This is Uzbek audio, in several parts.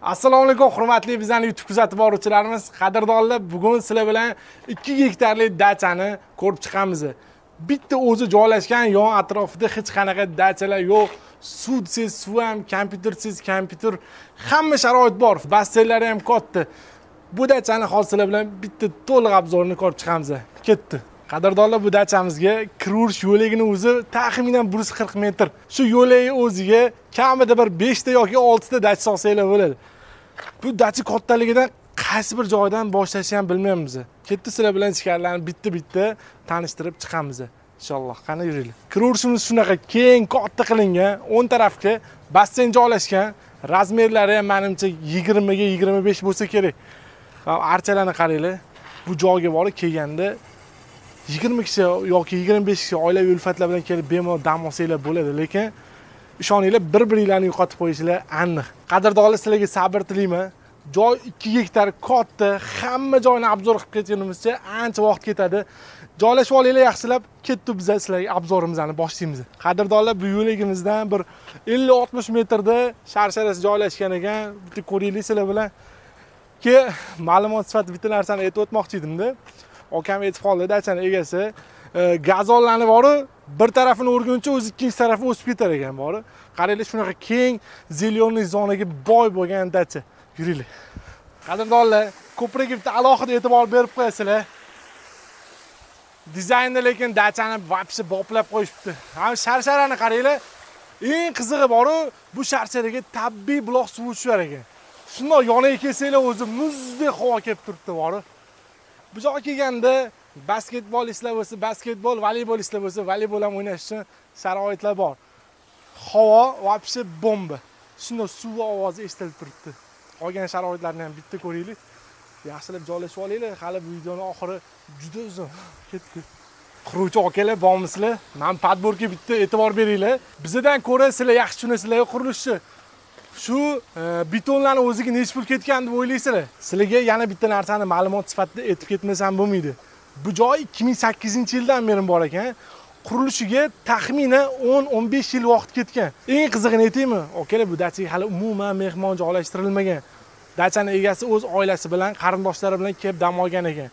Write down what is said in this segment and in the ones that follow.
Assalomu alaykum hurmatli bizani YouTube kuzatib boruvchilarimiz, qadrdonlar, bugun sizlar bilan 2 gektarlik dachani ko'rib chiqamiz. Bitta o'zi joylashgan, yon atrofida hech qanaqa dachalar yo'q. Suv desangiz suv ham, kompyuter desangiz kompyuter, hamma sharoit bor. Basseynlari ham katta. Bu dachani hozir sizlar bilan bitta to'liq obzorini ko'rib chiqamiz. Ketdi. Qadrdonlar, bu dachamizga kiraverish yo'lagini o'zi taxminan 140 metr. Shu yo'lakning o'ziga kamida bir 5 ta yoki 6 ta dacha solsanglar bo'ladi. Bu dacha kattaligidan qaysi bir joydan boshlashni ham bilmaymiz. Ketdi, sizlar bilan ichkarilarni bitta-bitta tanishtirib chiqamiz. Inshaalloh, qani yuringlar. Kiraverishimiz shunaqa keng, katta qilingan, o'ng tarafga basseyn joylashgan. Razmerlari ham menimcha 20 ga 25 bo'lsa kerak. Archalarni qaranglar. Bu joyga borib kelganda 20 kishi yoki 25 kishi oilaviy ulfatlar bilan kelib bemalol dam olsanglar bo'ladi, lekin ishoninglar, bir-biringlarni yo'qotib qo'yishlar aniq. Qadrdonlar, sizlarga sabr tilayman. Joy 2 gektar katta, hamma joyini obzor qilib ketganimizcha ancha vaqt ketadi. Joylashib olinglar yaxshilab, ketdi biz sizlarga obzorimizni boshlaymiz. Qadrdonlar, bu yo'lagimizdan bir 50-60 metrda sharsharasi joylashgan ekan. Bitta ko'ringlar sizlar bilan. Ki ma'lumot sifatida bitta narsani aytib o'tmoqchi edimda. Akam aytib qoldi, dachani egasi, gazonlarni boru bir tarafini o'rguncha o'zi ikkinchi tarafi o'sib ketar ekan boru. Qaranglar, shunaqa keng zelyonli zonaga boy bo'lgan dacha. Yuringlar. Qadrdonlar, ko'prikka bitta alohida e'tibor berib qo'yasizlar. Dizaynni lekin dachani вообще boplab qo'yishibdi. Ham sharsharani qaranglar. Eng qizig'i boru, bu sharsharaga tabiiy buloq suvi tushar ekan. Shundoq yoniga kelsanglar o'zi muzdek havo kelib turibdi boru. Bu joyga kelganda basketbolistlar bo'lsa basketbol, voleybolistlar bo'lsa voleybol ham o'ynash uchun sharoitlar bor. Havo вообще bomba. Shunda suv ovozi eshitilib turibdi. Qolgan sharoitlarni ham bitta ko'ringlar. Yaxshilab joylashib olinglar. Hali bu videoning oxiri juda uzun. Ketdi. Quruvchi akalar, bormisizlar? Men podborga bitta e'tibor beringlar. Bizdan ko'ra sizlar yaxshi tushunasizlar qurilishni. Shu betonlarni o'ziga necha pul ketgan deb o'ylaysizlar? Sizlarga yana bitta narsani ma'lumot sifatida aytib ketmasam bo'lmaydi. Bu joy 2008-yildan beri bor ekan. Qurilishiga taxminan 10-15 yil vaqt ketgan. Eng qizig'ini aytaymi? Akalar, bu dachaga hali umuman mehmon joylashtirilmagan. Dachani egasi o'z oilasi bilan, qarindoshlari bilan kelib dam olgan ekan.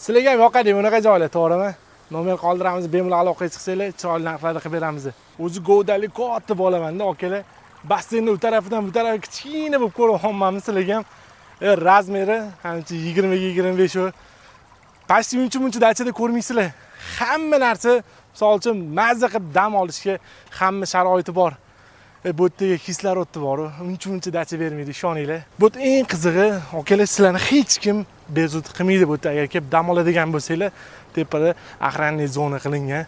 Sizlarga ham yoqadi bunaqa joylar, to'g'rimi? Nomer qoldiramiz, bemalol aloqaga chiqsanglar, chiroyli narxlarda qilib beramiz. O'zi govdali katta bo'lamanda, akalar. Basseynni u tarafidan bu tarafi kichkina bo'lib ko'ryapmanmi sizlarga ham. Razmeri qancha 20 ga 25 u. Pastki uncha-muncha dachada ko'rmaysizlar. Hamma narsa, misol uchun, mazza qilib dam olishga hamma sharoiti bor. Bu yerdagi kislorodni bor, uncha-muncha dacha bermaydi, ishoninglar. Bu eng qizig'i, akalar, sizlarni hech kim bezovta qilmaydi bu yerda. Agar kelib dam oladigan bo'lsanglar, tepada охранный zona qilingan.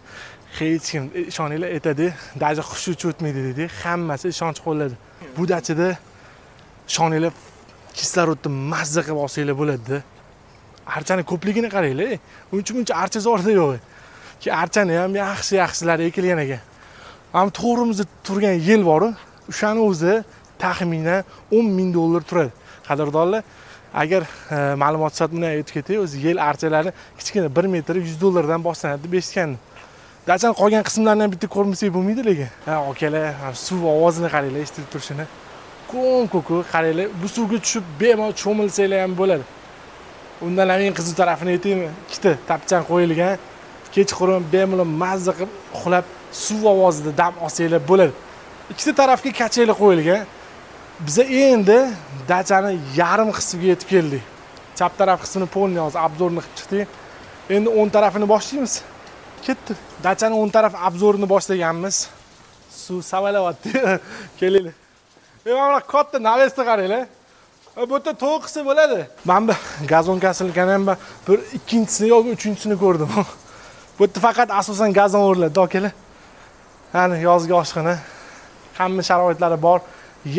Hech kim, ishoninglar, aytadi, dacha qush uchib o'tmaydi dedi. Hammasi ishonch qo'lladi. Bu dachada ishoninglar, kislorodni mazza qilib olsanglar bo'ladi. Archani ko'pligini qaranglar. Uncha-muncha archa zorda yo'q. Ki archani ham yaxshi-yaxshilari ekilgan ekan. Ham to'g'rimizda turgan yil bor, o'shani o'zi taxminan 10 000 dollar turadi. Qadrdonlar, agar ma'lumot sifatida buni aytib ketay, o'zi yil archalari kichkina 1 metri 100 dollardan boshlanadi deb eshitgandim. Dachani qolgan qismlarini ham bitta ko'rmasak bo'lmaydi lekin. Ha, akalar, suv ovozini qaranglar, eshitilib turishini. Ko'm-ko'k qaranglar, bu suvga tushib bemalol cho'milsanglar ham bo'ladi. Undan ham eng qiziq tarafini aytaymi? Ikkita tapchan qo'yilgan. Kechqurun bemalol mazza qilib uxlab suv ovozida dam olsanglar bo'ladi. Ikkita tarafga kachaylar qo'yilgan. Biz endi dachani yarim qismiga yetib keldik. Chap taraf qismini polni hozir obzorni qilib chiqdik. Endi o'ng tarafini boshlaymiz. Ketdi. Dachani o'ng taraf obzorini boshlaganmiz. Suv savalayapti. Kelinglar. Mana katta navesni qaranglar. Bu yerda to'q qilsa bo'ladi. Men bu gazon kasilgani ham bir ikkinchisini yoki uchinchisini ko'rdim. Bu yerda faqat asosan gazon o'riladi, akalar. Ya'ni yozgi oshxona, hamma sharoitlari bor.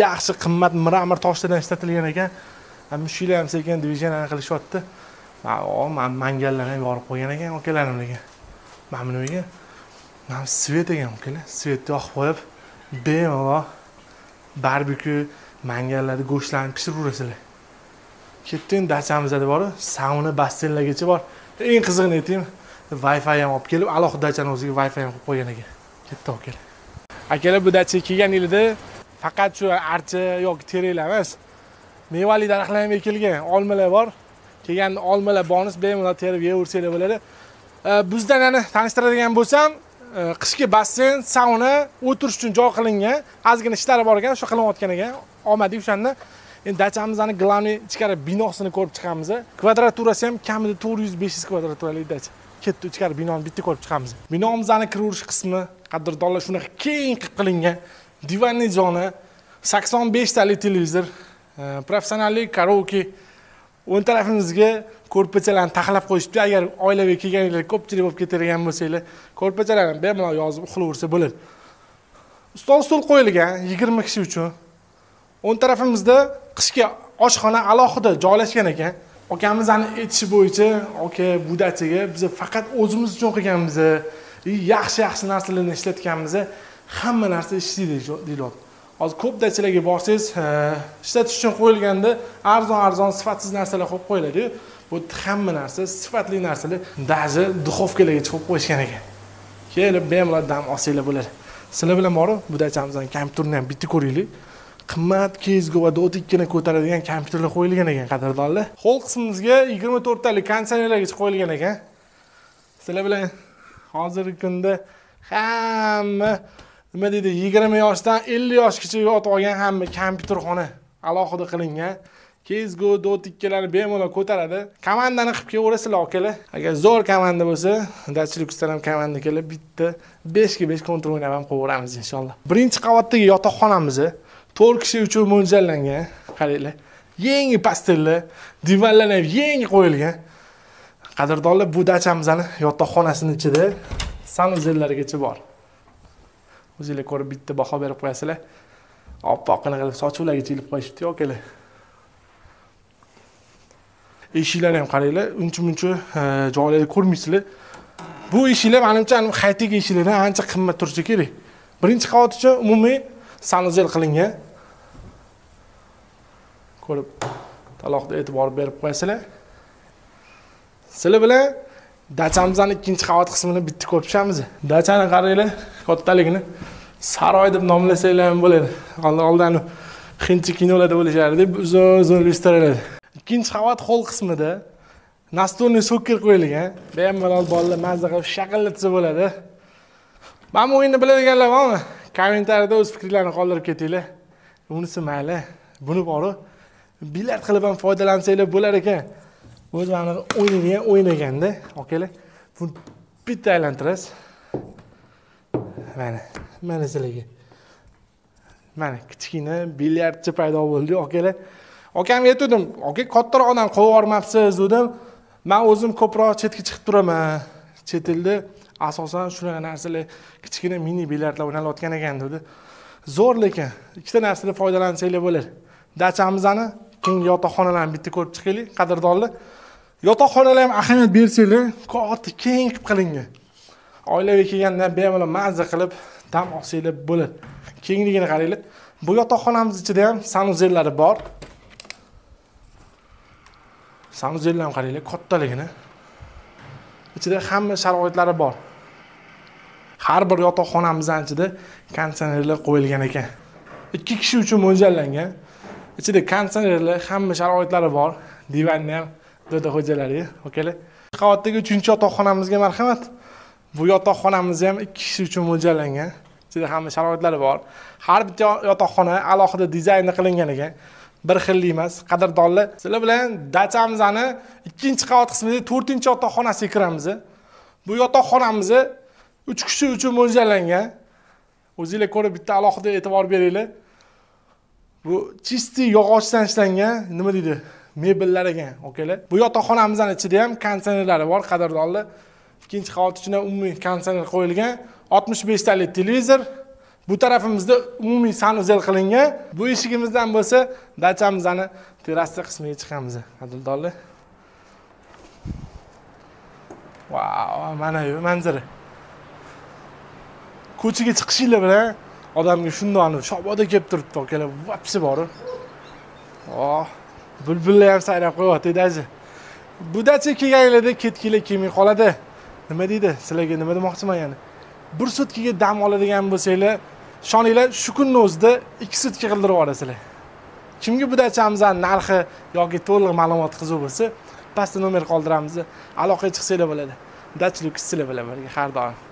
Yaxshi qimmat mramor toshlardan ishlatilgan ekan. Mushuklar ham sekin diviziyani qilishyapti. Mana mangallar ham yorib qo'ygan ekan akalarim lekin. Mana buni ekan. Mana svet ekan akalar. Svetni yoqib qo'yib, bemalol barbekyu mangallarda go'shtlarni pishiraverasizlar. Ketdi endi dachamizda bor, sauna, basseynlargacha bor. Eng qizig'ini aytaymi? Wi-Fi ham olib kelib, alohida dachani o'ziga Wi-Fi ham qo'yib qo'ygan ekan. Ketdi akalar. Akalar, bu dachaga kelganingizda faqat shu archa yoki teraklar emas, Mevali daraxtlar ham ekilgan, olmalar bor. Kelganda olmalar bonus bemalol terib yeyaversanglar bo'ladi. Bizdan yana tanishtiradigan bo'lsam, qishki basseyn, sauna, o'tirish uchun joy qilingan. Ozgina ishlari bor ekan, o'sha qilinayotgan ekan. Olmadik o'shanda. Endi dachamizni главный ichkari binosini ko'rib chiqamiz. Kvadraturasi ham kamida 400-500 kvadraturalik dacha. Ketdi, ichkari binoni bitta ko'rib chiqamiz. Binomizning kiraverish qismi qadrdonlar shunaqa keng qilib qilingan. Divanli zona, 85 talik televizor, professionallik karaoke. O'ng tarafimizga ko'rpachalarni taxlab qo'yishibdi. Agar oilaviy kelganinglar ko'pchilik bo'lib ketadigan bo'lsanglar, ko'rpachalarni bemalol yozib uxlaversa bo'ladi. Stol qo'yilgan 20 kishi uchun. O'ng tarafimizda qishki oshxona alohida joylashgan ekan. Akamizning aytishi bo'yicha, aka bu dachaga biz faqat o'zimiz uchun qilganmiz, yaxshi-yaxshi narsalarni ishlatganmiz, hamma narsa ishlaydi deyiladi. Hozir ko'p dachalarga borsangiz, ishlatish uchun qo'yilganda arzon-arzon sifatsiz narsalar qo'yib qo'yiladi-yu. Bu hamma narsa sifatli narsalar, даже duxovkalarga chiqib qo'yishgan ekan. Kelib bemalol dam olsanglar bo'ladi. Sizlar bilan borib bu dachamizning kompyuterini ham bitta ko'raylik. Qimmat CS:GO va Dota 2 ni ko'taradigan kompyuterlar qo'yilgan ekan qadrdonlar. Hol qismimizga 24 talik konditsionerlargacha qo'yilgan ekan. Sizlar bilan hozirgi kunda hamma nima deydi, 20 yoshdan 50 yoshgacha yotib olgan hamma kompyuterxona alohida qilingan. CS:GO, Dota 2larni bemalol ko'taradi. Komandani qilib kelaverasizlar akalar. Agar zo'r komanda bo'lsa, Dachiluxdan ham komanda kelib bitta 5 ga 5 kontrol o'ynab ham qo'yaveramiz inshaalloh. Birinchi qavatdagi yotoqxonamiz 4 kishi uchun mo'ljallangan. Qaranglar, yangi pastellar, divanlar ham yangi qo'yilgan. Qadrdonlar, bu dachamizning yotoqxonasining ichida sanuzellarigacha bor. O'zinglar ko'rib bitta baho berib qo'yasizlar. Oppoqqina qilib sochuvlargacha ilib qo'yishibdi akalar. Eshiklarni ham qaranglar, uncha-muncha joylarda ko'rmaysizlar. Bu eshiklar menimcha high-tech eshiklardan ancha qimmat turishi kerak. Birinchi qavat uchun umumiy sanuzel qilingan. Ko'rib alohida e'tibor berib qo'yasizlar. Sizlar bilan dachamizning ikkinchi qavat qismini bitta ko'rib chiqamiz. Dachani qaranglar, kattaligini saroy deb nomlasanglar ham bo'ladi. Oldin hindcha kinolarda bo'lishardi, uzun-uzun lyustralar. Ikkinchi qavat hol qismida nastolniy sokker qo'yilgan. Bemalol bolalar mazza qilib shaqillatsa bo'ladi. Mana bu o'yinni biladiganlar bormi? Kommentariyada o'z fikrlarini qoldirib ketinglar. Unisi mayli. Buni borib bilyard qilib ham foydalansanglar bo'lar ekan. O'zi mana o'ynaydigan o'yin ekanda, akalar. Buni bitta aylantirasiz. Mana, mana sizlarga. Mana kichkina bilyardchi paydo bo'ldi, akalar. Akamga aytdim, aka kattaroq odam qo'yib yubormabsiz dedim. Men o'zim ko'proq chetga chiqib turaman. Chet elda asosan shunaqa narsalar, kichkina mini bilyardlar o'ynalayotgan ekan dedi. Zo'r lekin ikkita narsadan foydalansanglar bo'ladi. Dachamizni keyingi yotoqxonalarni bitta ko'rib chiqaylik, qadrdonlar. Yotoqxonalar ham ahamiyat bersanglar, katta keng qilib qilingan. Oilaviy kelganda bemalol mazza qilib dam olsanglar bo'ladi. Kengligini qaranglar. Bu yotoqxonamiz ichida ham sanuzellari bor. Sanuzellarni ham qaranglar, kattaligini. Ichida hamma sharoitlari bor. Har bir yotoqxonamizning ichida konditsionerlar qo'yilgan ekan. 2 kishi uchun mo'ljallangan. Ichida konditsionerlar, hamma sharoitlari bor. Divanni ham doda xo'jalari, akalar. Qavatdagi 3-yotoqxonamizga marhamat. Bu yotoqxonamiz ham 2 kishi uchun mo'ljallangan. Ichida hamma sharoitlari bor. Har bitta yotoqxona alohida dizaynda qilingan ekan. Bir xilli emas, qadrdonlar. Sizlar bilan dachamizni 2-qavat qismida 4-yotoqxonasiga kiramiz. Bu yotoqxonamiz 3 kishi uchun mo'ljallangan. O'zinglar ko'rib bitta alohida e'tibor beringlar. Bu chisti yog'ochdan ishlangan, nima deydi, mebellar ekan, akalar. Bu yotoqxonamizning ichida ham konditsionerlari bor, qadrdonlar. 2-qavat uchun ham umumiy konditsioner qo'yilgan, 65 talik televizor. Bu tarafimizda umumiy sanuzel qilingan. Bu eshigimizdan bo'lsa dachamizni terrasa qismiga chiqamiz, qadrdonlar. Vau, mana bu manzara. Ko'chaga chiqishinglar bilan odamga shundoq shoboda kelib turibdi, akalar, vapsi bor. Oh, bulbullar ham sayrab qo'yapti daji. Bu dacha kelganinglarda ketkilar kelmay qoladi. Nima deydi? Sizlarga nima demoqchiman ya'ni? Bir sutkaga dam oladigan bo'lsanglar, ishoninglar, shu kunning o'zida 2 sutka qildirib yuborasizlar. Kimga bu dachamizni narxi yoki to'liq ma'lumot qiziq bo'lsa, pastda nomer qoldiramiz. Aloqaga chiqsanglar bo'ladi. Dachilik sizlar bilan birga har doim.